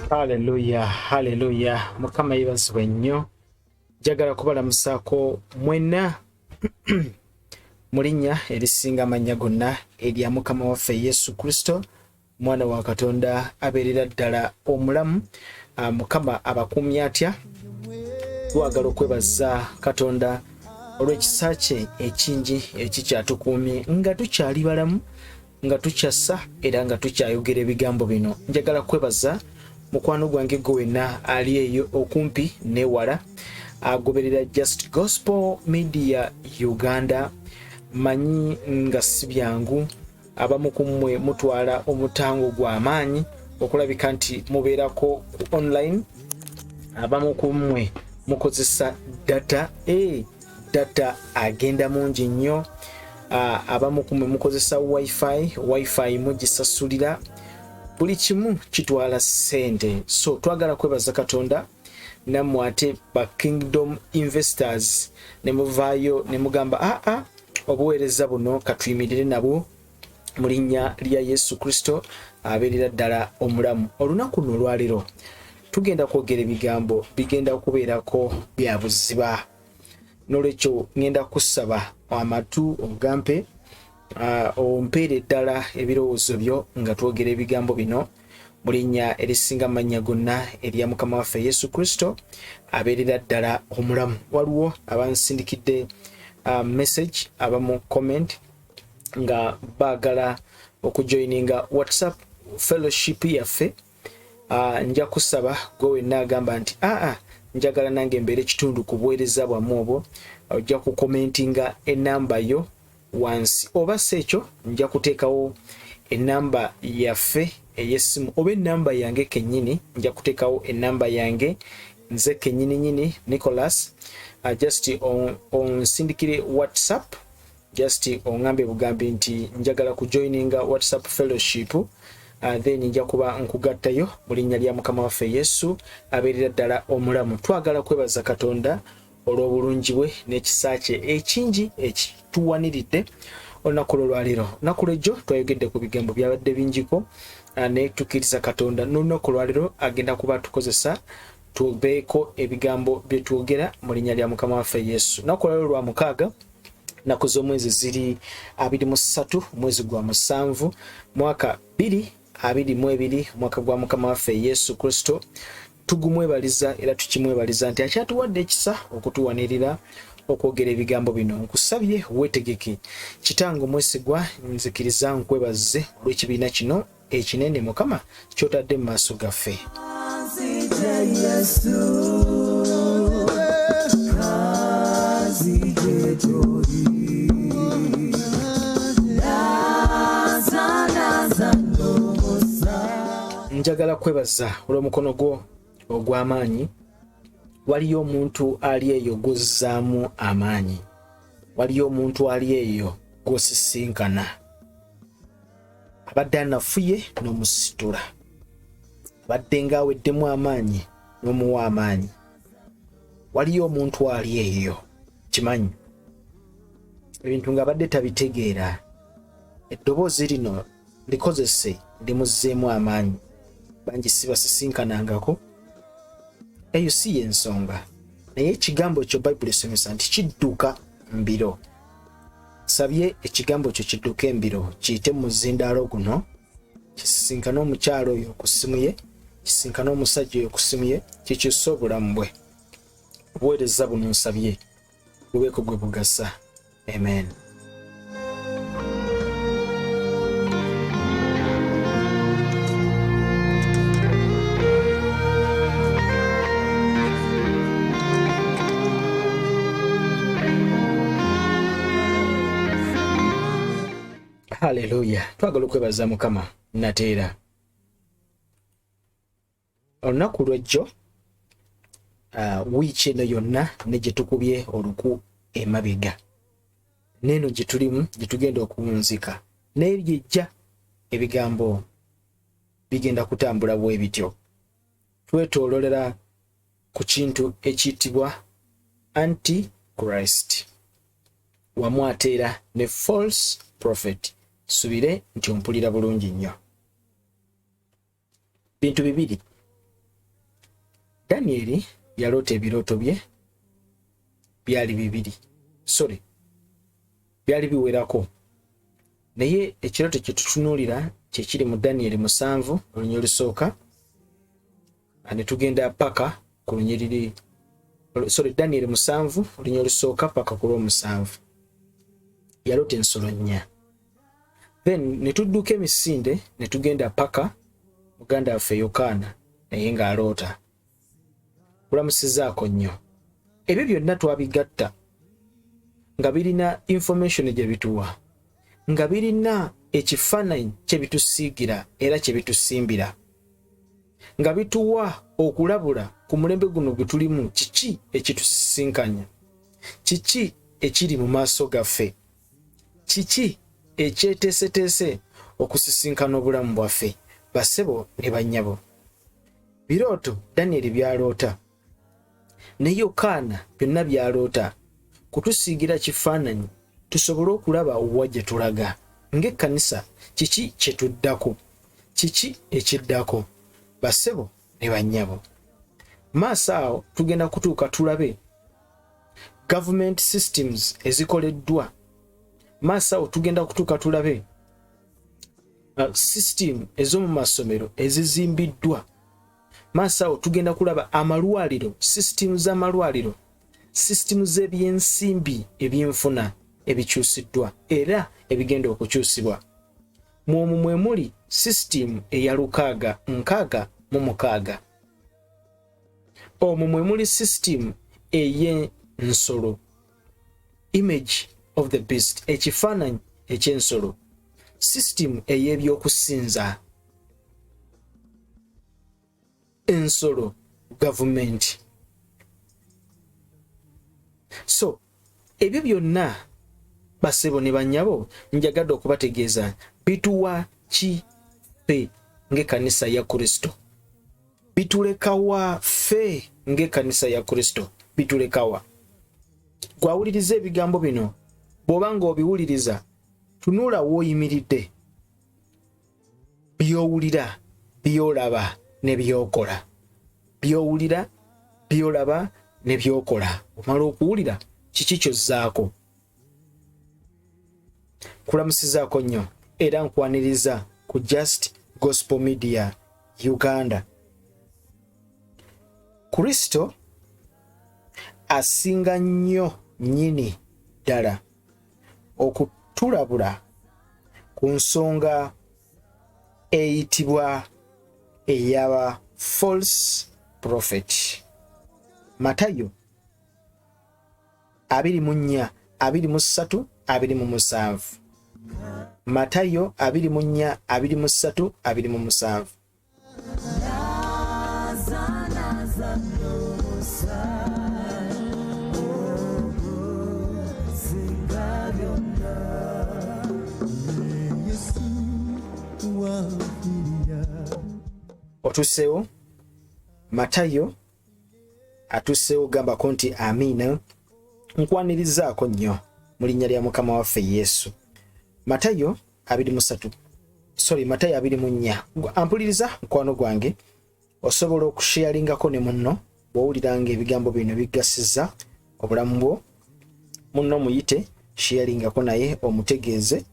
Haleluya, haleluya. Mukama yebazibwe nnyo. Njagala kubalamusaako mwenna mu linnya erisinga amannya gonna erya Mukama waffe Yesu Kristo, mwana wa Katonda abeerera ddala omulamu. Mukama abakuumye atya? Twagala okwebaza Katonda olw'ekisa kye ekingi ekikyatukuumye nga tukyali balamu, nga tukyassa era nga tukyayogera ebigambo bino. Njagala kwebaza mukwano gwange gwe wenna ali eyo okumpi newala agoberera Just Gospel Media Uganda. Manyi nga si byangu, abamu ku mmwe mutwala omutango gw'amaanyi okulabika nti mubeerako ku online, abamu ku mmwe mukozesa data. Data agenda mungi nnyo. Abamu ku mmwe mukozesa wifi, wifi mugisasulira, buli kimu kitwala ssente. So twagala kwebaza Katonda nammwe ate ba Kingdom Investors ne muvaayo ne mugamba aa obuweereza buno katuyimirire nabwo mu linnya lya Yesu Kristo abeerera ddala omulamu. Olunaku luno olwaleero tugenda kwogera ebigambo bigenda kubeerako bya buziba, nolwekyo ngenda kusaba amatu ogampe, ompeere ddala ebirowoozo byo nga twogera ebigambo bino mu linnya erisinga amannya gonna erya Mukama waffe Yesu Kristo abeerera ddala omulamu. Waliwo abansindikidde message, abamu comment nga baagala okujoininga WhatsApp fellowship yaffe. Nja kusaba gwe wenna agamba nti aa njagala nange mbeere kitundu ku buweereza bwammwe obwo, ojja kukomentinga enamba yo wansi, oba si ekyo nja kuteekawo enamba yaffe ey'essimu oba enamba yange kennyini. Nja kuteekawo enamba yange nze kennyini nyini Nicholas. Just onsindikire WhatsApp, just ongambe bugambi nti njagala kujoininga WhatsApp fellowship, then nja kuba nkugattayo mu linnya lya Mukama waffe Yesu abeerera ddala omulamu. Twagala kwebaza Katonda olw'obulungi bwe n'ekisa kye ekingi ekituwaniridde olunaku lwolwaleero. Olunaku lwejjo twayogedde ku bigambo byabadde bingiko, naye tukkiriza Katonda n'olunaku olwaleero agenda kuba tukozesa tubeeko ebigambo bye twogera mu linnya lya Mukama waffe Yesu. Olunaku olwaleero lwa mukaaga, nnaku z'omwezi ziri 23, mwezi gwa 7, mwaka 2022, mwaka gwa Mukama waffe Yesu Kristo. Tugumwebaliza era tukimwebaliza nti akyatuwadde ekisa okutuwanirira okwogera ebigambo bino. Nkusabye weetegeke. Kitange omwesigwa, nzikiriza nkwebaze olw'ekibiina kino ekinene Mukama ky'otadde mu maaso gaffe. Njagala kwebaza olw'omukono gwo ogw'amaanyi. Waliyo omuntu ali eyo gw'ozzaamu amaanyi, waliyo omuntu ali eyo gw'osisinkana abadde anafuye n'omusitula, abadde ng'aweddemu amaanyi n'omuwa amaanyi. Waliyo omuntu ali eyo kimanyi ebintu ng'abadde tabitegeera, eddoboozi lino likozese limuzzeemu amaanyi. Bangi sibasisinkanangako, eyo si y'ensonga, naye ekigambo kyo Bayibuli esomesa nti kidduka mbiro. Sabye ekigambo kyo kidduke embiro, kiyite mu muzindaalo guno, kisisinkane omukyalo oyo ku ssimu ye, kisisinkane omusajja oyo ku ssimu ye, kikyuse obulamu bwe. Obuweereza buno nsabye bubeeko gwe bugasa. Amen. Haleluya, twagala okwebaza Mukama nateera. Olunaku lwejjo, wiiki eno yonna ne gye tukubye oluku emabega, n'eno gye tulimu gye tugenda okuwunzika, n'ebyo ejja, ebigambo bigenda kutambula bwe bityo. Twetoololera ku kintu ekiyitibwa Antichrist wamu ate era ne false prophet. Subire nti ompulira bulungi nnyo. Bintu bibiri. Danyeri yaloota ebirooto bye byali bibiri, sorry, byali biwerako, naye ekirooto kye tutunuulira kyekiri mu Danyeri 7 olunyiriri olusooka ne tugenda paka ku lunyiriri, sorry, Danyeri 7 olunyiriri olusooka paka ku lw'omusanvu. Yaloota ensolo 4, then ne tudduka emisinde ne tugenda paka muganda waffe Yokaana naye ng'aloota. Kulamusizaako nnyo. Ebyo byonna twabigatta nga birina information gye bituwa, nga birina ekifaananyi kye bitusiigira era kye bitusimbira, nga bituwa okulabula ku mulembe guno gwe tulimu, kiki ekitusisinkanya, kiki ekiri mu maaso gaffe, kiki ekyeteeseteese okusisinkana obulamu bwaffe. Bassebo ne bannyabo, birooto Danyeri by'aloota ne Yokaana byonna by'aloota kutusiigira kifaananyi tusobole okulaba wa gye tulaga ng'ekkanisa, kiki kye tuddako, kiki ekiddako. Bassebo ne bannyabo, maaso awo tugenda kutuuka tulabe government systems ezikoleddwa. Maaso awo tugenda kutuuka tulabe system ez'omu masomero ezizimbiddwa. Maaso awo tugenda kulaba amalwaliro, system z'amalwaliro, system z'ebyensimbi, ebyenfuna ebikyusiddwa era ebigenda okukyusibwa. Mwomwo mwe muli system eya 666. Omwo mwe muli system ey'ensolo, image of the beast, ekifaananyi eky'ensolo, system ey'ebyokusinza ensolo, gavumenti. So ebyo byonna, basebo ne bannyabo, njagadde okubategeeza bituwa ki ffe ng'ekkanisa ya Kristo, bitulekawa ffe ng'ekkanisa ya Kristo, bitulekawa. Gwawuliriza ebigambo bino, bw'oba ng'obiwuliriza, tunula w'oyimiridde, by'owulira, by'olaba ne by'okola, by'owulira, by'olaba ne by'okola. Omala okuwulira, kiki ky'ozzaako? Kulamusizaako nnyo era nkwaniriza ku Just Gospel Media Uganda. Kristo asinga nnyo nnyini ddala okutulabula ku nsonga eyitibwa eyaba false prophet. Matayo 24 23 27. Matayo 24 23 27. Otuseewo Matayo, atuseewo, gambako nti amiina. Nkwanirizaako nnyo mu linnya lya Mukama waffe Yesu. Matayo 23, sorry, Matayo 24. Ampuliriza mukwano gwange, osobola okusharingako ne munno bw'owulira nga ebigambo bino bigasiza obulamu bwo. Munno muyite, sharingako naye, omutegeeze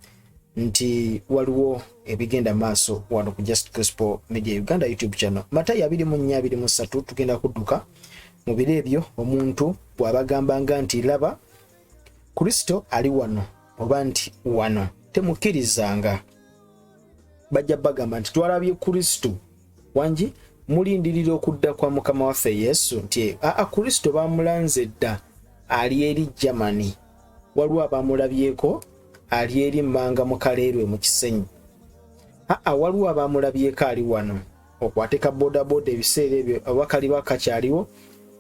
nti waliwo ebigenda maaso wano ku Just Gospel Media Uganda YouTube channel. Matayo 24 23, tugenda kudduka. Mu biro ebyo omuntu bw'abagambanga nti, "Laba, Kristo ali wano," oba nti, "Wano," temukkirizanga. Bajja bagamba nti, "Twalabye Kristo." Wangi mulindirira okudda kwa Mukama waffe Yesu, nti aa, Kristo bamulanze dda, ali eri Germany, waliwo abamulabyeko ali eri mmanga mu Kaleerwe mu Kisenyi, aa, waliwo abamulabyeko ali wano. Okwate ka bodaboda ebiseera ebyo oba kaliba kakyaliwo,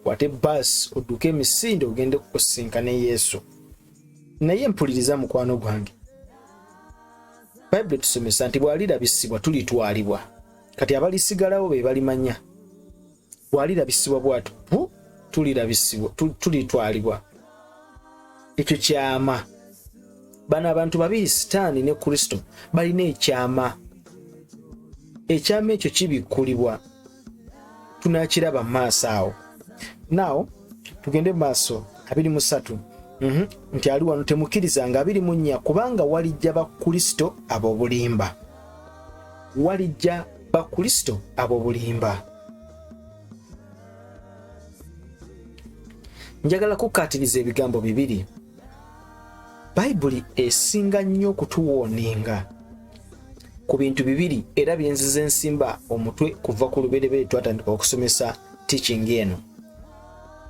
okwate baasi odduke emisinde ogende kusinkane Yesu. Naye mpuliriza mukwano gwange, Bayibuli tusomesa nti bw'alirabisibwa tulitwalibwa. Kati abalisigalawo be balimanya. Bw'alirabisibwa bw'ati pu, tulirabisibwa, tulitwalibwa. Ekyo kyama. Bano abantu babiri, Sitaani ne Kristo, balina ekyama. Ekyama ekyo kibikkulibwa, tunakiraba mu maaso awo. Naawo tugende mu maaso. 23. Nti ali wano, temukkirizanga. 24, kubanga walijja bakristo ab'obulimba, walijja bakristo ab'obulimba. Njagala kukkaatiriza ebigambo bibiri. Bayibuli esinga nnyo okutuwooninga ku bintu bibiri, era byenziza ensimba omutwe kuva ku lubereberye twatandika okusomesa teaching eno: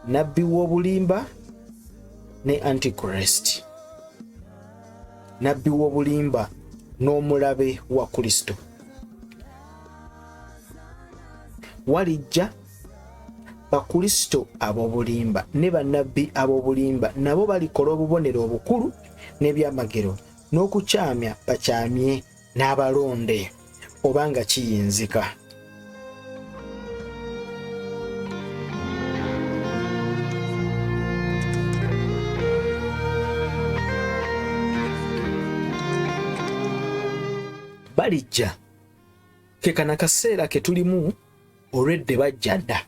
nabbi w'obulimba ne Antichrist. Nabbi w'obulimba n'omulabe wa Kristo. Walijja bakristo ab'obulimba ne bannabbi ab'obulimba, nabo balikola obubonero obukulu n'ebyamagero, n'okukyamya bakyamye n'abalonde, oba nga kiyinzika. Balijja. Ke kana kaseera ke tulimu olwedde, bajja dda,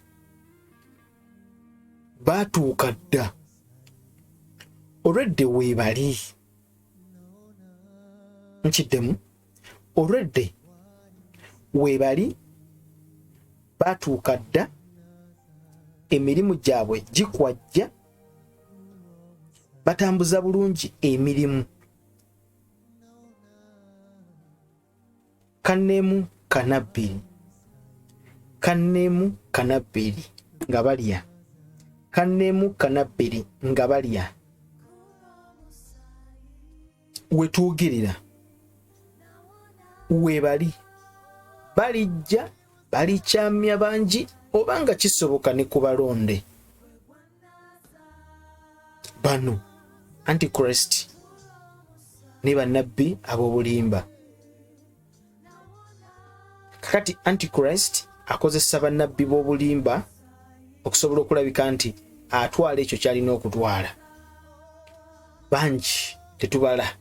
baatuuka dda olwedde, weebali. Nkiddemu, olwedde weebali, baatuuka dda, emirimu gyabwe gikwajja, batambuza bulungi emirimu. Kanneemu kanabbiri, kanneemu kanabbiri nga balya, kanneemu kanabbiri nga balya. Wetuugirira webali, balijja, balikyamya bangi oba nga kisoboka ne ku balonde. Bano Antichrist ne bannabbi ab'obulimba. Kakati Antichrist akozesa bannabbi b'obulimba okusobola okulabika nti atwala ekyo kyalina okutwala. Bangi tetubala,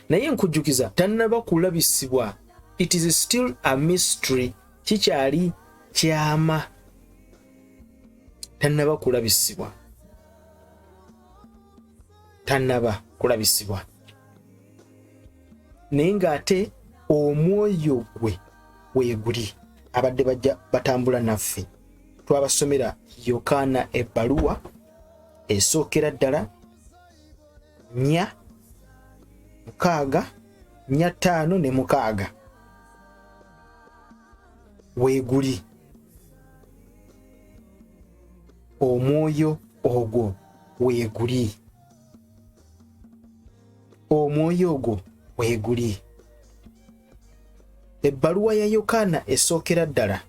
naye nkujjukiza, tannaba kulabisibwa. It is still a mystery, kikyali kyama, tannaba kulabisibwa, tannaba kulabisibwa. Naye ng'ate omwoyo gwe weeguli, abadde bajja batambula naffe. Twabasomera Yokaana ebbaluwa esookera ddala 4:6, 4:5 ne 6, weeguli omwoyo ogwo, weeguli omwoyo ogwo, weeguli. Ebbaluwa ya Yokaana esookera ddala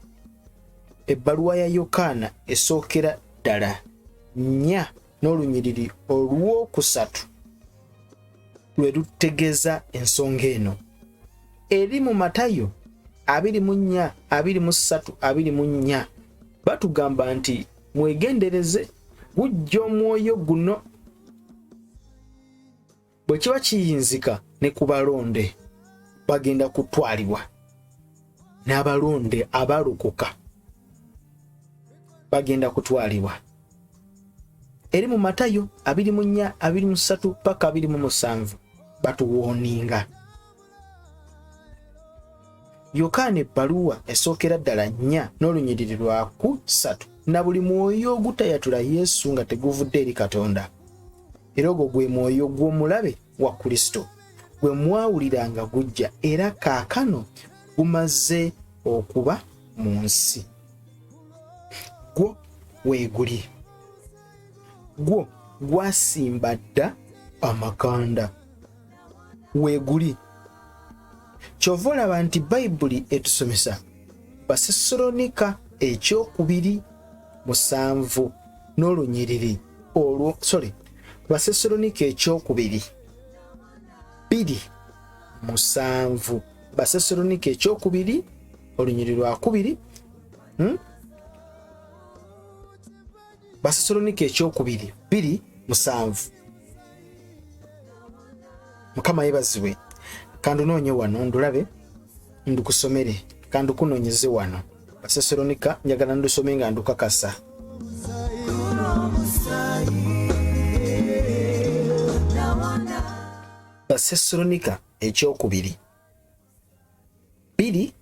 Ebbaluwa ya Yokaana esookera ddala nnya n'olunyiriri olwokusatu lwe lutegeeza ensonga eno. Eri mu Matayo 24, 23, 24 batugamba nti mwegendereze, gujja omwoyo guno bwe kiba kiyinzika ne ku balonde bagenda kutwalibwa, n'abalonde abalokoka bagenda kutwalibwa. Eri mu Matayo 24, 23 paka 27 batuwooninga. Yokaana ebbaluwa esookera ddala nnya n'olunyiriri lwa ku ssatu, na buli mwoyo ogutayatula Yesu nga teguvudde eri Katonda, era ogwo gwe mwoyo gw'omulabe wa Kristo gwe mwawulira nga gujja, era kaakano gumaze okuba mu nsi. Gwo weeguli, gwo gwasimba dda amakanda, weeguli. Kyova olaba nti Bayibuli etusomesa Basesalonika ekyokubiri musanvu n'olunyiriri olwo, sorry, Basesalonika ekyokubiri bbiri musanvu, Basesalonika ekyokubiri olunyiriri lwa kubiri, Basesalonika ekyokubiri bbiri musanvu. Mukama yebazibwe. Kandunoonye wano ndulabe ndukusomere, kandukunoonyeze wano Basesalonika, njagala ndusome nga ndukakasa. Basesalonika ekyokubiri bbiri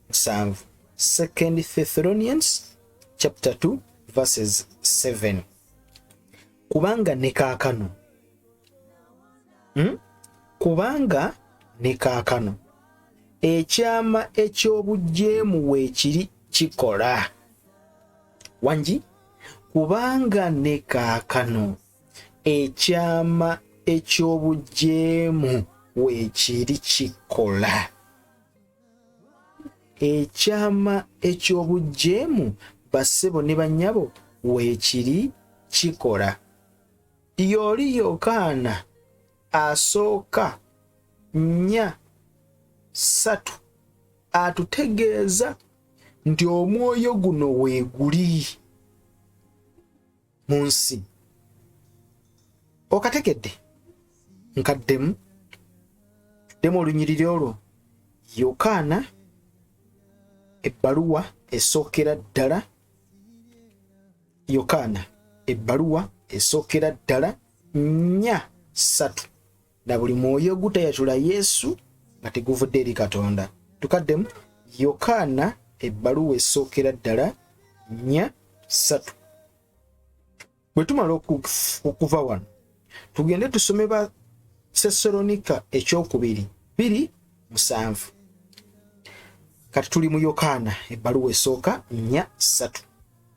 musanvu, Second Thessalonians chapter 2 verses 7. Kubanga ne kaakano, Kubanga ne kaakano ekyama eky'obujeemu weekiri kikola. Wangi, kubanga ne kaakano ekyama eky'obujeemu weekiri kikola. Ekyama eky'obujeemu bassebo ne bannyabo weekiri kikola. Yoli Yokaana asooka nnya ssatu atutegeeza nti omwoyo guno weeguli mu nsi. Okategedde? Nkaddemu tuddemu olunyiriri olwo. Yokaana ebbaluwa esookera ddala, Yokaana ebbaluwa esookera ddala nnya ssatu, na buli mwoyo ogutayatula Yesu nga teguvudde eri Katonda. Tukaddemu Yokaana ebbaluwa esookera ddala nnya ssatu. Bwe tumala okuva wano tugende tusome Basesalonika ekyokubiri bbiri musanvu. Kati tuli mu Yokaana ebbaluwa esooka nnya ssatu,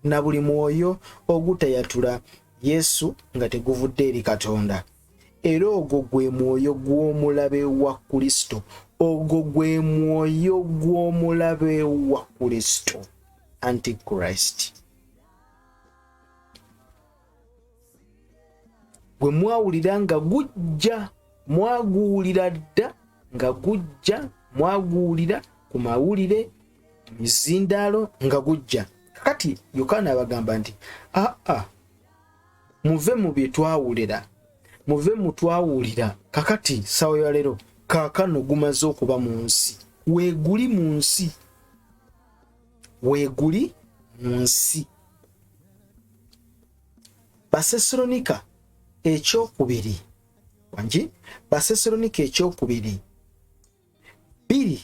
na buli mwoyo ogutayatula Yesu nga teguvudde eri Katonda, era ogwo gwe mwoyo gw'omulabe wa Kristo. Ogwo gwe mwoyo gw'omulabe wa Kristo, Antichrist, gwe mwawulira nga gujja, mwaguwulira dda nga gujja, mwaguwulira ku mawulire mizindaalo nga gujja. Kakati Yokaana abagamba nti aa, muve mu bye twawulira, muve mu twawulira. Kakati sawa ya leero kaakano gumaze okuba mu nsi, weeguli mu nsi, weeguli mu nsi. Basesalonika ekyokubiri, wangi, Basesalonika ekyokubiri bbiri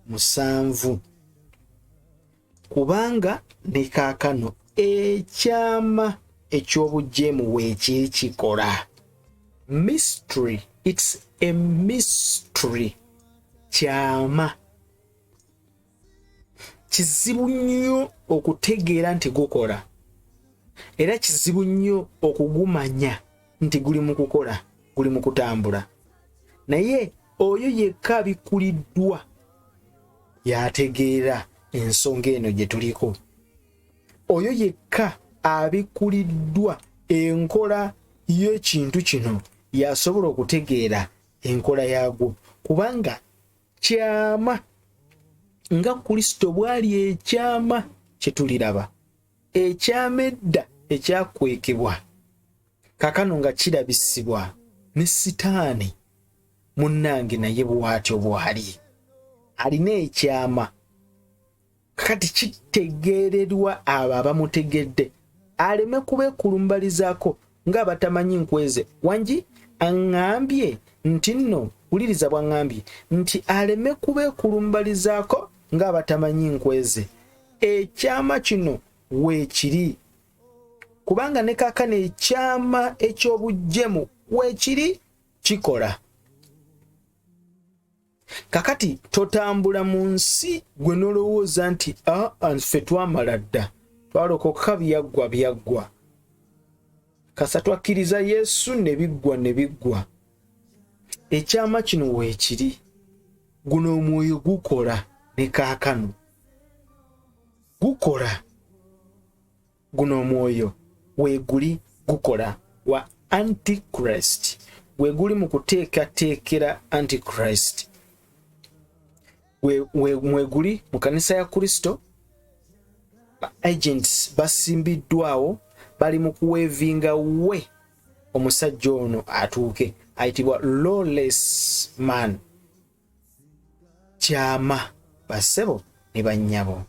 musanvu, kubanga ne kaakano ekyama eky'obujeemu weekiri kikola. Mystery, it's a mystery, kyama kizibu nnyo okutegeera nti gukola, era kizibu nnyo okugumanya nti guli mu kukola, guli mu kutambula, naye oyo yekka abikkuliddwa y'ategeera ensonga eno gye tuliko. Oyo yekka abikkuliddwa enkola y'ekintu kino y'asobola okutegeera enkola yaagwo, kubanga kyama nga Kristo bw'ali ekyama kye tuliraba, ekyama edda ekyakwekebwa kaakano nga kirabisibwa ne Sitaani munnange naye bw'atyo bw'ali alina ekyama. Kati kitegeererwa abo abamutegedde, aleme kubeekulumbalizaako ng'abatamanyi nkweze. Wangi aŋŋambye nti nno, wuliriza bw'aŋŋambye nti aleme kubeekulumbalizaako ng'abatamanyi nkweze. Ekyama kino weekiri, kubanga ne kaakano ekyama eky'obujjemu weekiri kikola. Kakati totambula mu nsi gwe nolowooza nti aa ffe twamala dda, twalokoka, byaggwa byaggwa, kasa twakkiriza Yesu ne biggwa ne biggwa. Ekyama kino weekiri, guno omwoyo gukola ne kaakano gukola. Guno omwoyo weeguli gukola wa Antichrist, gweguli mu kuteekateekera Antichrist, mweguli mu kanisa ya Kristo. Ba agents basimbiddwawo, bali mu kuweevinga we omusajja ono atuuke, ayitibwa lawless man. Kyama bassebo ne bannyabo.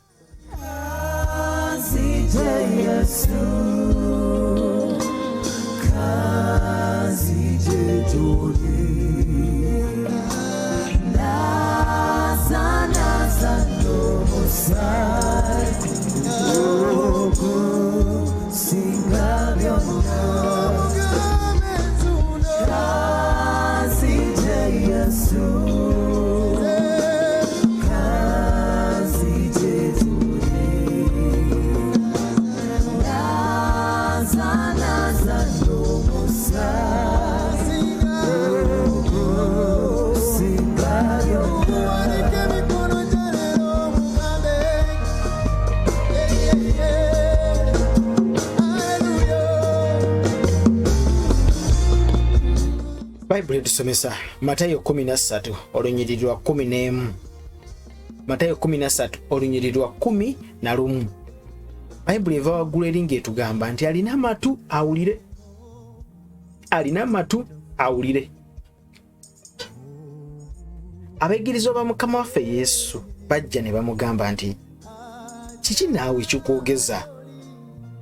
Bayibuli etusomesa Matayo 13 olunyiriri lwa 11. Matayo 13 olunyiriri lwa 11. Bayibuli eva waggulu eri ng'etugamba nti alina amatu awulire, alina amatu awulire. Abayigirizwa ba Mukama waffe Yesu bajja ne bamugamba nti kiki naawe kikwogeza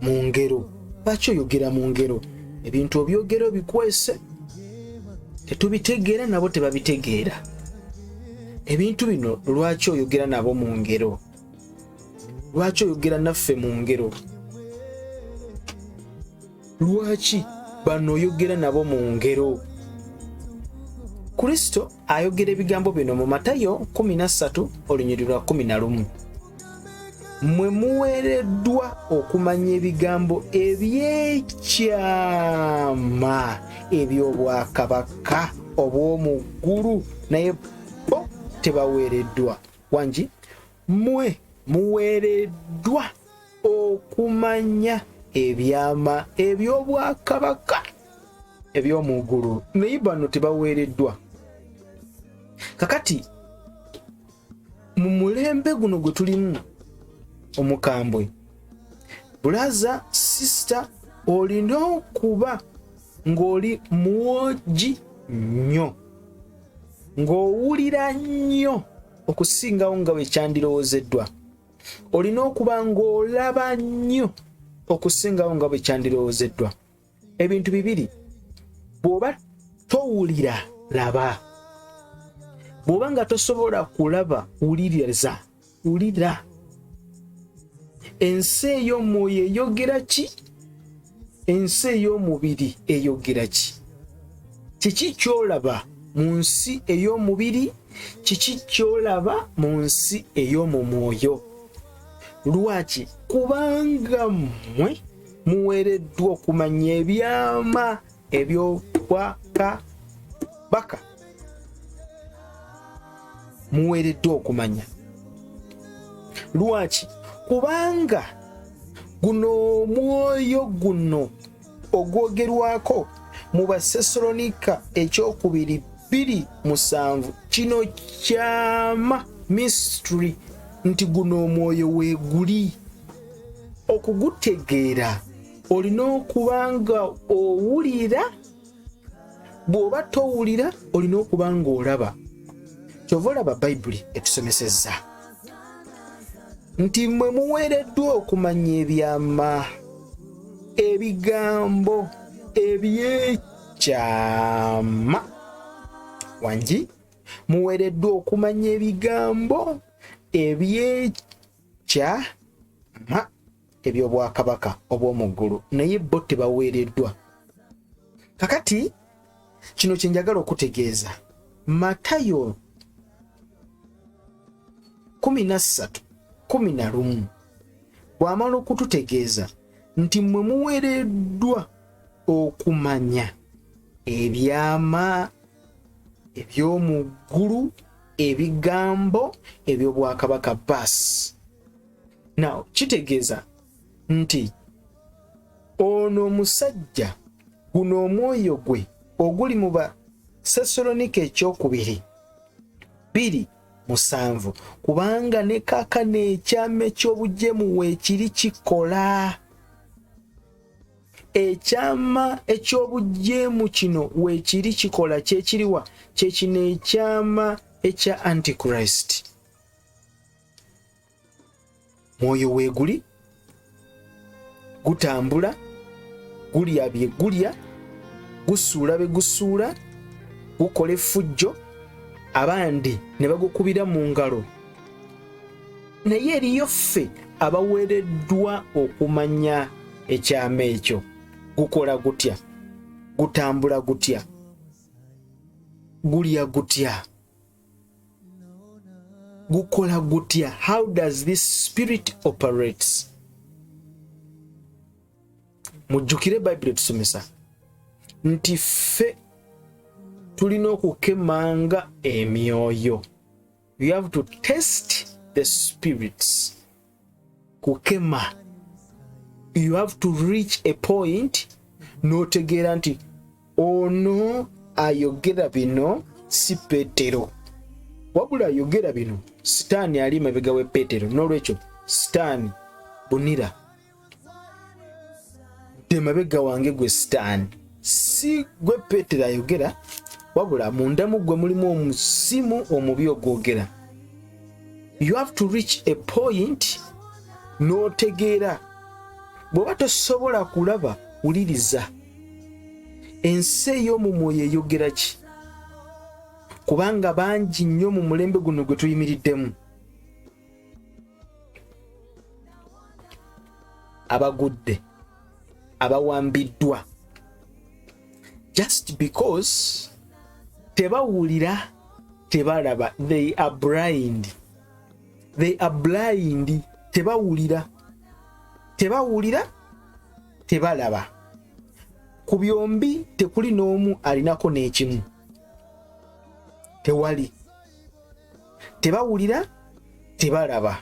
mu ngero? Lwaki oyogera mu ngero? Ebintu obyogera obikwese, tetubitegeera nabo tebabitegeera. Ebintu bino lwaki oyogera nabo mu ngero? Lwaki oyogera naffe mu ngero? Lwaki bano oyogera nabo mu ngero? Kristo ayogera ebigambo bino mu Matayo 13 olunyiriri lwa 11. Mmwe muweereddwa okumanya ebigambo eby'ekyama eby'obwakabaka obw'omu ggulu, naye bo tebaweereddwa. Wangi, mmwe muweereddwa okumanya ebyama eby'obwakabaka eby'omu ggulu, naye bano tebaweereddwa. Kakati mu mulembe guno gwe tulimu omukambwe, bulaza, sisita, olina okuba ng'oli mwogi nnyo, ng'owulira nnyo okusingawo nga bwe kyandirowoozeddwa. Olina okuba ng'olaba nnyo okusingawo nga bwe kyandirowoozeddwa. Ebintu bibiri, bw'oba towulira laba, bw'oba nga tosobola kulaba wuliriza, wulira. Ensi ey'omwoyo eyogera ki? Ensi ey'omubiri eyogera ki? Kiki ky'olaba mu nsi ey'omubiri? Kiki ky'olaba mu nsi ey'omu mwoyo? Lwaki? Kubanga mmwe muweereddwa okumanya ebyama eby'obwakabaka. Muweereddwa okumanya. Lwaki? Kubanga Guno omwoyo guno ogwogerwako mu Basesalonika ekyokubiri 2:7, kino kyama, mystery, nti guno omwoyo weeguli. Okugutegeera olina okuba nga owulira, bw'oba towulira olina okuba ng'olaba. Kyova olaba Bayibuli etusomesezza nti mmwe muweereddwa okumanya ebyama, ebigambo ebyekyama. Wangi, muweereddwa okumanya ebigambo ebyekyama eby'obwakabaka obw'omu ggulu, naye bo tebaweereddwa. Kakati kino kye njagala okutegeeza, Matayo 13:11 bw'amala okututegeeza nti mmwe muweereddwa okumanya ebyama eby'omu ggulu, ebigambo eby'obwakabaka, baasi. Now kitegeeza nti ono omusajja, guno omwoyo gwe oguli mu Basesalonika ekyokubiri 2:7, kubanga ne kaakano ekyama eky'obujeemu weekiri kikola. Ekyama eky'obujeemu kino weekiri kikola, kyekiriwa? Kyekino ekyama ekya Antichrist. Mwoyo weeguli gutambula, gulya bye gulya, gusuula be gusuula, gukola effujjo, abandi ne bagukubira mu ngalo. Naye eriyo ffe abaweereddwa okumanya ekyama ekyo. Gukola gutya? Gutambula gutya? Gulya gutya? Gukola gutya? How does this spirit operates? Mujjukire Bayibuli etusomesa nti ffe tulina okukemanga emyoyo. You have to test the spirits. Kukema, you have to reach a point n'otegeera nti ono ayogera bino si Peetero, wabula ayogera bino Sitaani ali mabega we Peetero. N'olwekyo Sitaani bunira dde mabega wange, gwe Sitaani. Si gwe Peetero ayogera, wabula mundamu gwe mulimu omusimu omubi ogwogera. You have to reach a point n'otegeera. Bw'oba tosobola kulaba, wuliriza ensi ey'omu mwoyo eyogera ki, kubanga bangi nnyo mu mulembe guno gwe tuyimiriddemu abagudde, abawambiddwa, just because tebawulira, tebalaba. They are blind, they are blind. Tebawulira, tebawulira, tebalaba. Ku byombi tekuli n'omu alinako n'ekimu, tewali. Tebawulira, tebalaba.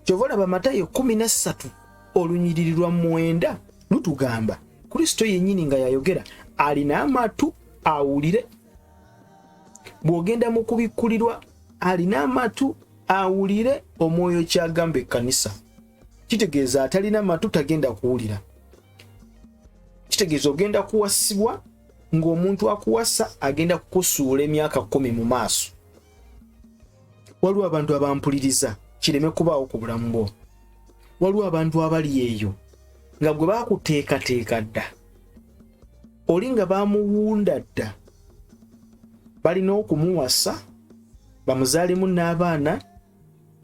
Kyova olaba Matayo 13 olunyiriri lwa 9 lutugamba, Kristo yennyini nga yayogera, alina amatu awulire. Bw'ogenda mu Kubikkulirwa, alina amatu awulire omwoyo kyagamba ekkanisa. Kitegeeza atalina matu tagenda kuwulira. Kitegeeza ogenda kuwasibwa ng'omuntu akuwasa agenda kukusuula emyaka 10 mu maaso. Waliwo abantu abampuliriza, kireme kubaawo ku bulamu bwo. Waliwo abantu abali eyo nga gwe bakuteekateeka dda, oli nga bamuwunda dda, balina okumuwasa bamuzaalemu n'abaana,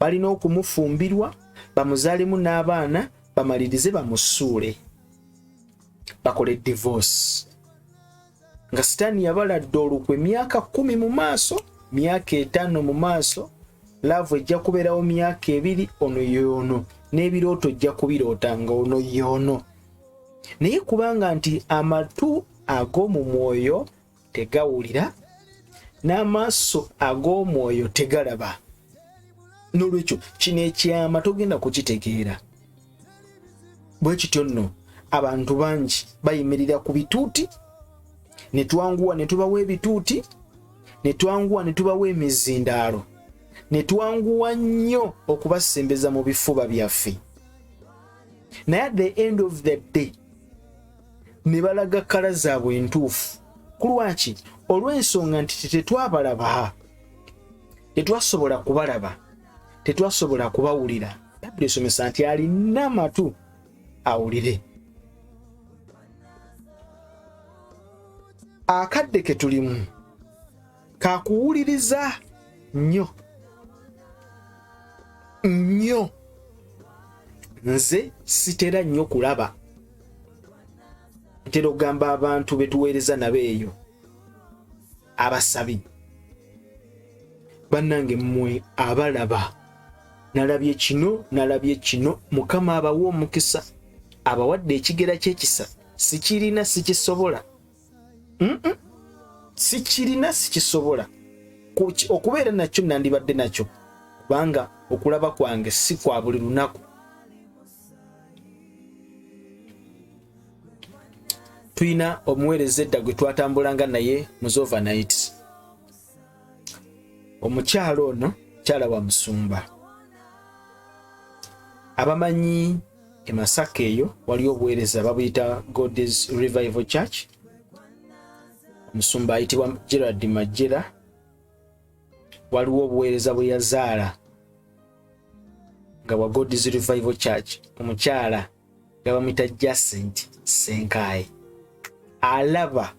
balina okumufumbirwa bamuzaalemu n'abaana, bamalirize bamusuule, bakole divorce, nga Sitaani yabaladde olukwe emyaka 10 mu maaso, myaka 5 mu maaso. Love ejja kubeerawo myaka 2, ono yoono, n'ebirooto ojja kubiroota nga ono yoono. Naye kubanga nti amatu ag'omu mwoyo tegawulira n'amaaso ag'omwoyo tegalaba, n'olwekyo kino ekyama togenda kukitegeera. Bwe kityo nno abantu bangi bayimirira ku bituuti ne twanguwa ne tubawa ebituuti, ne twanguwa ne tubawa emizindaalo, ne twanguwa nnyo okubasembeza mu bifuba byaffe, naye at the end of the day ne balaga kkala zaabwe entuufu. Ku lwaki? Olw'ensonga nti tetwabalaba, tetwasobola kubalaba, tetwasobola kubawulira. Bayibuli esomesa nti alina amatu awulire. Akadde ke tulimu kakuwuliriza nnyo nnyo. Nze sitera nnyo kulaba, ntera okugamba abantu betuweereza nabo eyo abasabi, bannange mmwe abalaba, nalabye kino, nalabye kino, Mukama abawe omukisa, abawadde ekigera ky'ekisa, sikirina, sikisobola. Sikirina, sikisobola okubeera nakyo, nandibadde nakyo, kubanga okulaba kwange si kwa buli lunaku. Tulina omuweereza edda gwe twatambulanga naye mu overnight. Omukyalo ono kyala wa musumba, abamanyi e Masaka eyo waliwo obuweereza babuyita God's Revival Church. Omusumba ayitibwa Gerard Majera, waliwo obuweereza bwe yazaala nga bwa God's Revival Church. Omukyala nga bamuyita Jacent Senkaayi, alaba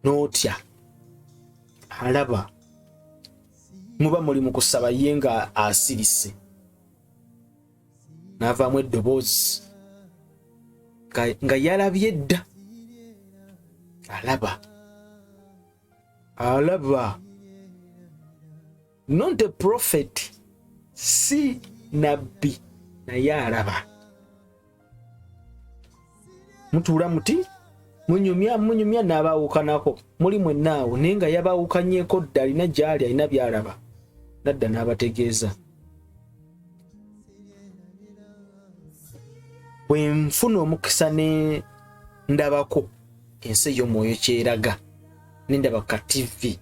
n'otya, alaba muba muli mu kusaba ye nga asirise n'avaamu eddoboozi nga yalabye dda. Alaba, alaba, not a prophet, si nabbi, naye alaba. Mutuula muti munyumya munyumya n'abaawukanako, muli mwennaawo, naye nga yabaawukanyeko dda, alina gy'ali, alina by'alaba, nadda n'abategeeza. Bwe nfuna omukisa ne ndabako ensi ey'omwoyo kyeraga, ne ndaba ka TV,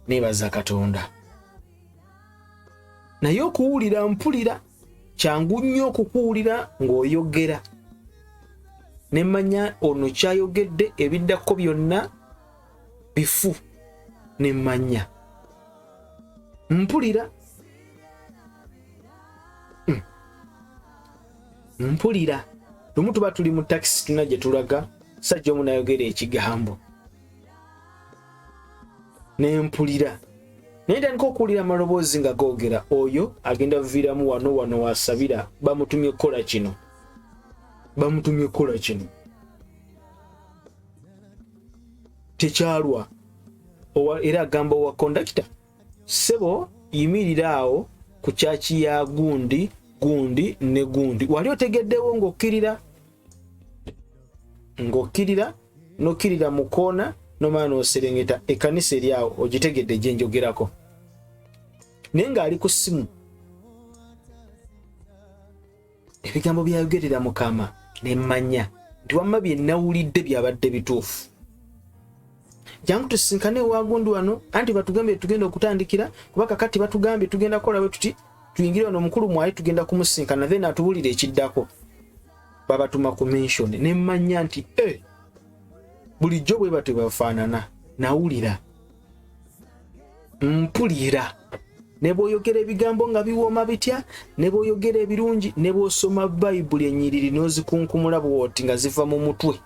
neebaza Katonda. Naye okuwulira mpulira, kyangu nnyo okukuwulira ng'oyogera ne mmanya ono kyayogedde, ebiddako byonna bifu, ne mmanya mpulira. Mpulira. Lumu tuba tuli mu takisi, tulina gye tulaga, sajja omu nayogera ekigambo ne mpulira, naye ntandika okuwulira amaloboozi nga googera, oyo agenda viiramu wano wano wasabira, bamutumye kukola kino, bamutumye kukola kino. Tekyalwa era agamba owa kondakita, ssebo yimirira awo ku kyaki ya gundi gundi ne gundi, wali otegeddewo ng'okkirira, ng'okkirira n'okkirira mu koona nomala n'oserengeta ekkanisa eri awo, ogitegedde gye njogerako? Naye ng'ali ku ssimu, ebigambo byayogerera Mukama, ne mmanya nti wamma bye nawulidde byabadde bituufu. Jangu tusisinkane ewagundi wano, anti batugambye tugenda okutandikira, kuba kakati batugambye tugenda kukola bwe tuti, tuyingire wano, omukulu mwali tugenda kumusinkana, then atubulire ekiddako. Babatuma ku mission, ne mmanya nti e bulijjo bwe batyo bafaanana. Nawulira, mpulira, ne bw'oyogera ebigambo nga biwooma bitya, ne bw'oyogera ebirungi, ne bw'osoma Bayibuli ennyiriri n'ozikunkumula bw'oti nga ziva mu mutwe,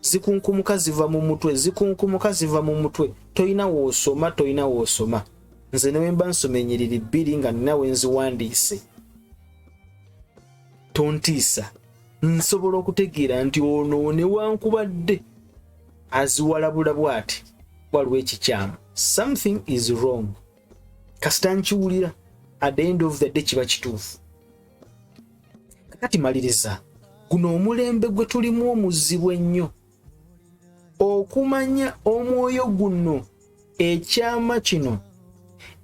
zikunkumuka ziva mu mutwe, zikunkumuka ziva mu mutwe, tolina woosoma, tolina woosoma. Nze ne wemba nsoma ennyiriri bbiri nga nina we nziwandiise, tontiisa, nsobola okutegeera nti ono newankubadde aziwalabula bw'ati, waliwo ekikyamu, something is wrong. Kasita nkiwulira, at the end of the day kiba kituufu. Kakati maliriza, guno omulembe gwe tulimu omuzibu ennyo okumanya omwoyo guno. Ekyama kino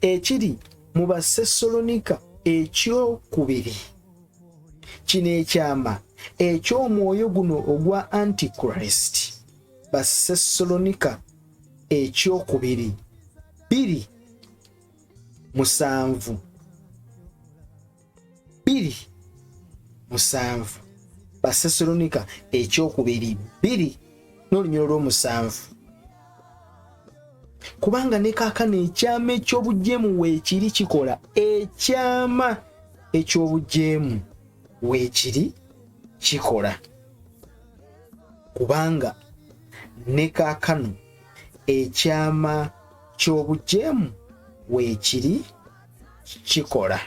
ekiri mu Basesalonika ekyokubiri. Kino ekyama eky'omwoyo guno ogwa Antichrist, Bassessalonika ekyokubiri 2:7, 2:7, Bassessalonika ekyokubiri 2 n'olunyolo lw'omusanvu. Kubanga ne kaakano ekyama eky'obujeemu weekiri kikola, ekyama eky'obujeemu weekiri kikola, kubanga ne kaakano ekyama ky'obujeemu weekiri kikola.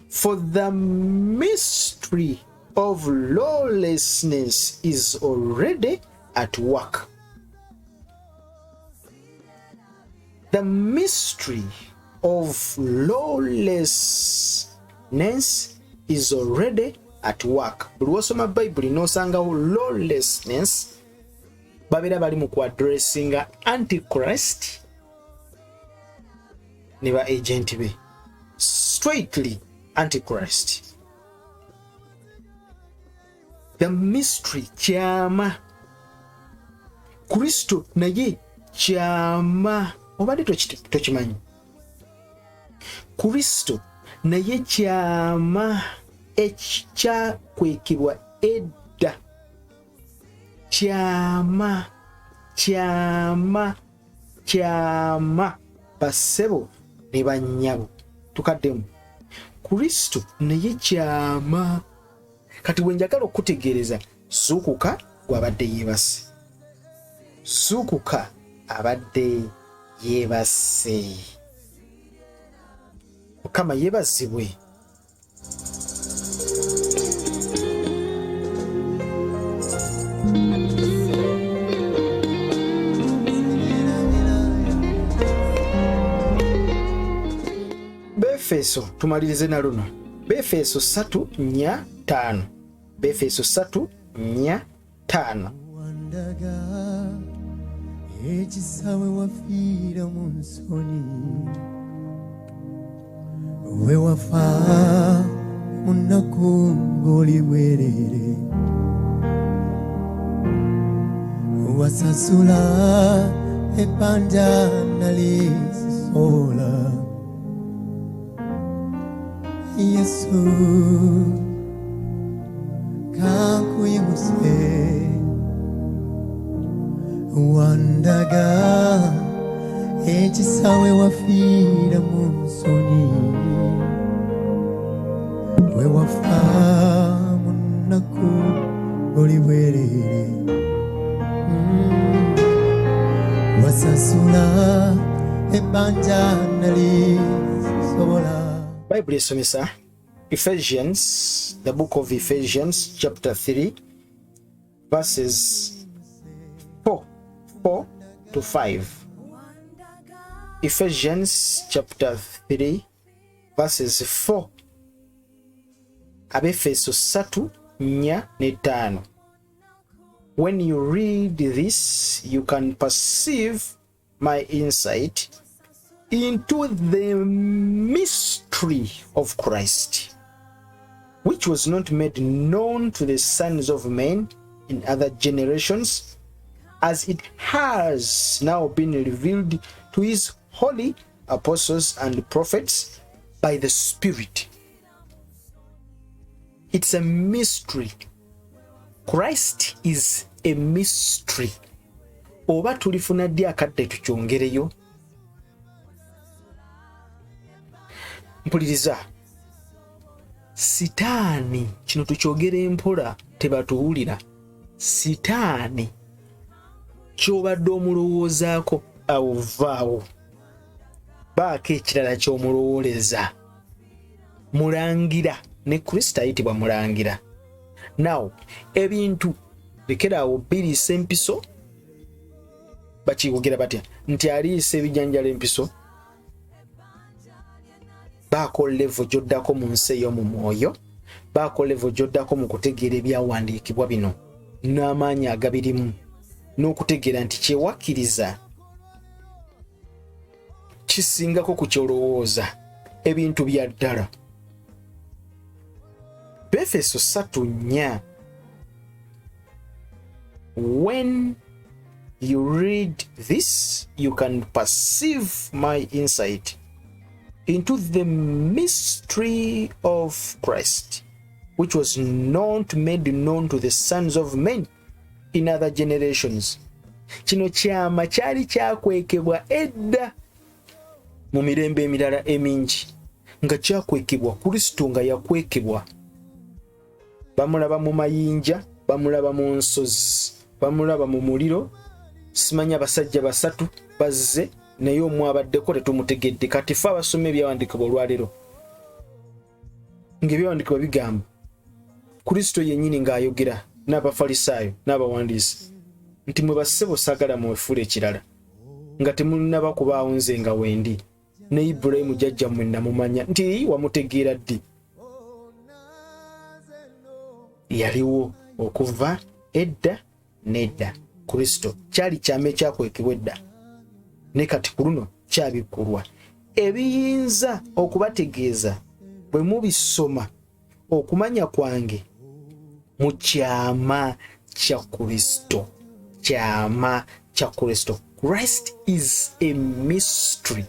For the mystery of lawlessness is already at work. The mystery of lawlessness is already at work. Buli wosoma Bayibuli n'osangawo lawlessness, babeera bali mu kuaddressinga Antichrist ne ba agent be, straightly Antichrist. The mystery, kyama. Kristo naye kyama, obadde tokimanyi? Kristo naye kyama ekyakwekebwa edda, kyama, kyama, kyama, bassebo ne bannyabo. Tukaddemu, Kristo naye kyama. Kati bwe njagala okukutegeereza, zuukuka gwabadde yeebase, zuukuka abadde yeebase. Mukama yeebazibwe. Befeso, tumalirize na luno. Befeso 3 4 5, Befeso 3 4 5. Wandaga ekisa we wafiira mu nsonyi, we wafa mu nnaku ng'oli bwereere, wasasula ebbanja nali sisobola. Yesu kankuyimuse, wandaga ekisa we wafiira mu nsonyi, we wafa mu nnaku ng'oli bwereere, wasasula ebbanja nali sisobola. Bayibuli esomesa Ephesians, the book of Ephesians chapter 3 verses 4 to 5. Ephesians chapter 3 verses 4, Abefeso 3 4 ne 5. When you read this, you can perceive my insight into the mystery of Christ, which was not made known to the sons of men in other generations, as it has now been revealed to his holy apostles and prophets by the Spirit. It's a mystery. Christ is a mystery. Oba tulifuna ddi akadde tukyongereyo? Mpuliriza, Sitaani, kino tukyogere mpola tebatuwulira. Sitaani ky'obadde omulowoozaako awo vaawo, baako ekirala ky'omulowooleza. Mulangira ne Kristo ayitibwa mulangira. Now ebintu lekera awo biriisa empiso, bakiwogera batya nti aliisa ebijanjalo empiso? Baako levo gy'oddako mu nsi ey'omu mwoyo, baako levo gy'oddako mu kutegeera ebyawandiikibwa bino n'amaanyi agabirimu, n'okutegeera nti kyewakkiriza kisingako ku kyolowooza. Ebintu bya ddala. Abaefeso 3:4. When you read this, you can perceive my insight into the mystery of Christ, which was not made known to the sons of men in other generations. Kino kyama kyali kyakwekebwa edda mu mirembe emirala emingi, nga kyakwekebwa Kristo, nga yakwekebwa. Bamulaba mu mayinja, bamulaba mu nsozi, bamulaba mu muliro, simanya abasajja basatu bazze naye omu abaddeko tetumutegedde. Kati fe abasoma ebyawandiikibwa olwaleero, ng'ebyawandiikibwa bigamba Kristo yennyini ng'ayogera n'Abafalisaayo n'abawandiisi nti mwe bassebo saagala mwefuula ekirala, nga temunnaba kubaawo nze nga wendi, ne Ibulayimu jjajjammwe namumanya. Nti wamutegeera ddi? Yaliwo okuva edda n'edda. Kristo kyali kyama ekyakwekebwa edda, ne kati ku luno kyabikkulwa. Ebiyinza okubategeeza bwe mubisoma okumanya kwange mu kyama kya Kristo. Kyama kya Kristo. Christ is a mystery,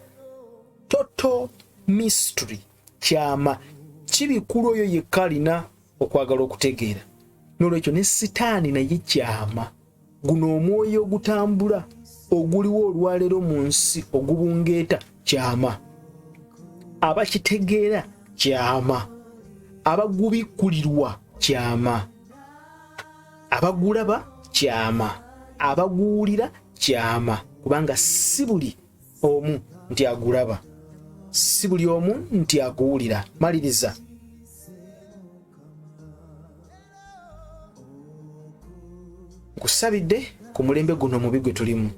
total mystery. Kyama kibikulu oyo yekka alina okwagala okutegeera. Nolwekyo ne Sitaani naye kyama. Guno omwoyo ogutambula oguliwo olwaleero mu nsi ogubungeeta kyama. Abakitegeera kyama, abagubikkulirwa kyama, abagulaba kyama, abaguwulira kyama, kubanga si buli omu nti agulaba, si buli omu nti aguwulira. Maliriza. Nkusabidde ku mulembe guno omubi gwe tulimu,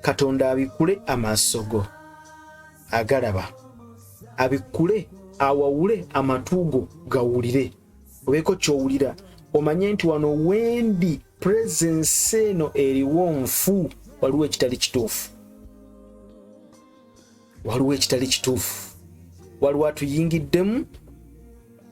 Katonda abikule amaaso go agalaba, abikkule awawule amatu go gawulire, obeeko ky'owulira, omanye nti wano wendi presence eno eriwo nfu, waliwo ekitali kituufu, waliwo ekitali kituufu, waliwo atuyingiddemu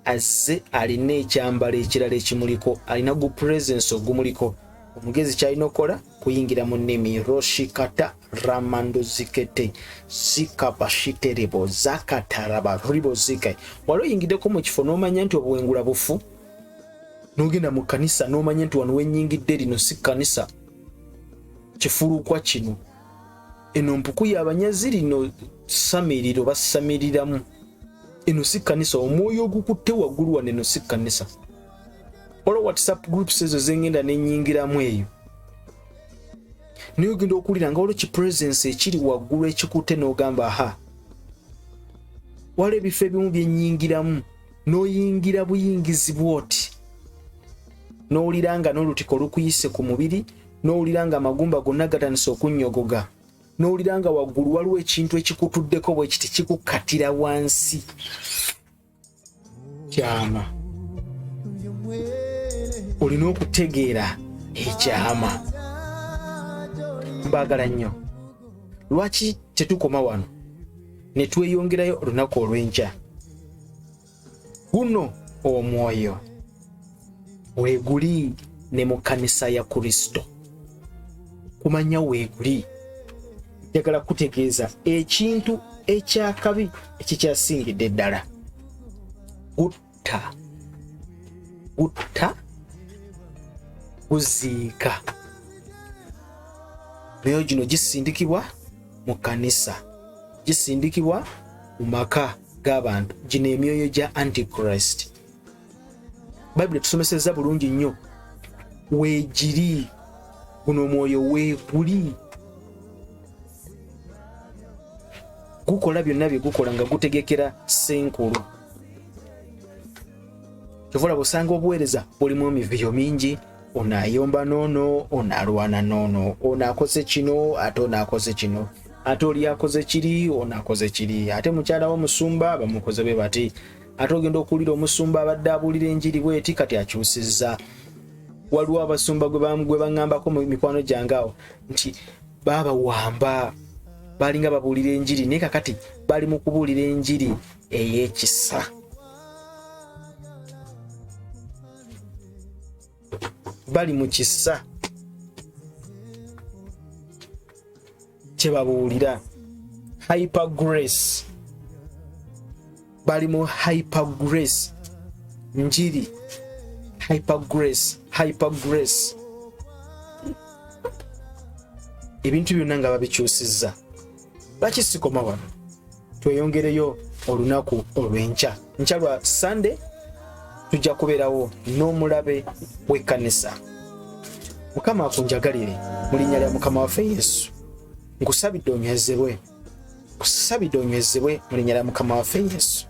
azze alina ekyambalo ekirala ekimuliko, alina gu presence ogumuliko. Omugezi kyalina okukola kuyingira mu nnimi roshikata ramandozikete zikabashiterebo zakataraba ribozike. Wali oyingiddeko mu kifo n'omanya nti obuwengula bufu, n'ogenda mu kkanisa n'omanya nti wano wenyingidde lino si kkanisa, kifulukwa kino, eno mpuku y'abanyazi, lino samiriro basamiriramu, eno si kkanisa, omwoyo ogukutte waggulu wano, eno si kkanisa. Olwo WhatsApp groups ezo zengenda nenyingiramu eyo, naye ogenda okuwulira nga waliwo kipresence ekiri waggulu ekikutte, n'ogamba aha. Waliwo ebifo ebimu byenyingiramu, n'oyingira buyingizi bwoti, n'owulira nga n'olutiko lukuyise ku mubiri, n'owulira nga amagumba gonna gatandise okunnyogoga, n'owulira nga waggulu waliwo ekintu ekikutuddeko bwe kiti kikukkatira wansi. Kyama. Olina okutegeera ekyama. Mbaagala nnyo. Lwaki tetukoma wano ne tweyongerayo olunaku olw'enkya? Guno omwoyo weeguli ne mu kkanisa ya Kristo, kumanya weeguli. Njagala kutegeeza ekintu ekyakabi ekikyasingidde ddala. Gutta, gutta, guziika. Myoyo gino gisindikibwa mu kkanisa, gisindikibwa mu maka g'abantu. Gino emyoyo gya Antichrist, Bayibuli etusomesezza bulungi nnyo weegiri. Guno omwoyo weeguli, gukola byonna bye gukola nga gutegekera ssenkulu. Kyova olaba osanga obuweereza bulimu emivuyo mingi, ono ayomba n'ono, ono alwana n'ono, ono akoze kino, ate ono akoze kino, ate oli akoze kiri, ono akoze kiri, ate mukyala w'omusumba bamukoze bwe bati, ate ogenda okuwulira omusumba abadde abuulira enjiri bweti kati akyusizza. Waliwo abasumba gwe baŋŋambako mu mikwano gyange awo nti baabawamba, balinga babuulira enjiri, naye kakati bali mu kubuulira enjiri ey'ekisa. Bali mu kisa kye babuulira hyper grace, bali mu hyper grace, njiri hyper grace, hyper grace, ebintu byonna nga babikyusizza. Lwaki sikoma wano? Tweyongereyo olunaku olw'enkya. Nkya lwa Sunday tujja kubeerawo n'omulabe w'ekkanisa. Mukama akunjagalire mu linnya lya Mukama waffe Yesu. Nkusabidde onywezebwe, nkusabidde onywezebwe mu linnya lya Mukama waffe Yesu,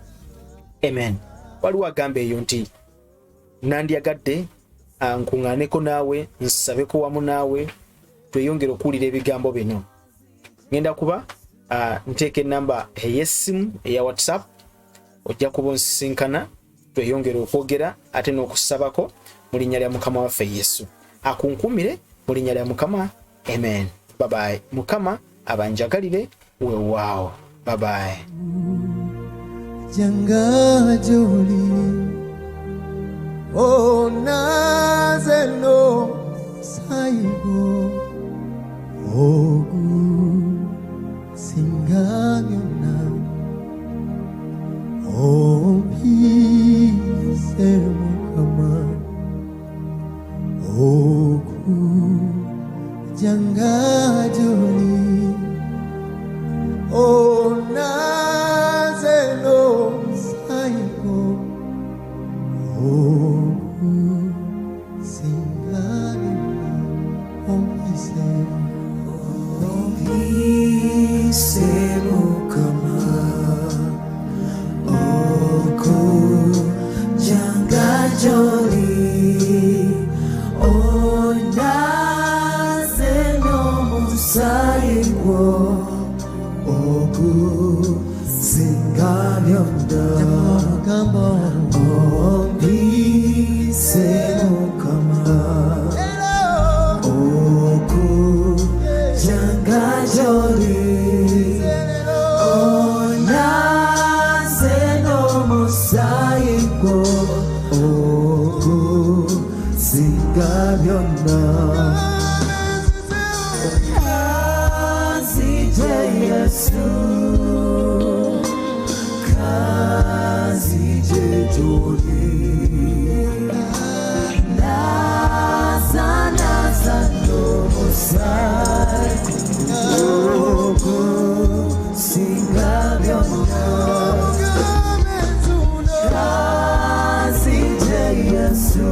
amen. Waliwo agamba eyo nti nandyagadde nkuŋŋaaneko naawe, nsabeko wamu naawe, tweyongere okuwulira ebigambo bino. Ngenda kuba nteeka enamba ey'essimu eya WhatsApp, ojja kuba onsisinkana tweyongere okwogera ate n'okusabako mu linnya lya Mukama waffe Yesu. Akunkumire mu linnya lya Mukama, amen. Babayi. Mukama abanjagalire. Weewaawo, babayi. Janga gy'oli onaze no sayigo ogusinga byonna ompise Mukama okujanga gy'oli onaze n'omusaayi gwo ogusinga byonna ompise. Ompise Mukama okujanga gy'oli onaze n'omusaayi gwo ogusinga byonna. Mugamba. Ompise Mukama okujanga gy'oli onaze n'omusaayi gwo ogusinga byonna. Kanzije Yesu, kanzije gy'oli, naza naza n'omusaayi ogusinga byonna. Kanzije Yesu.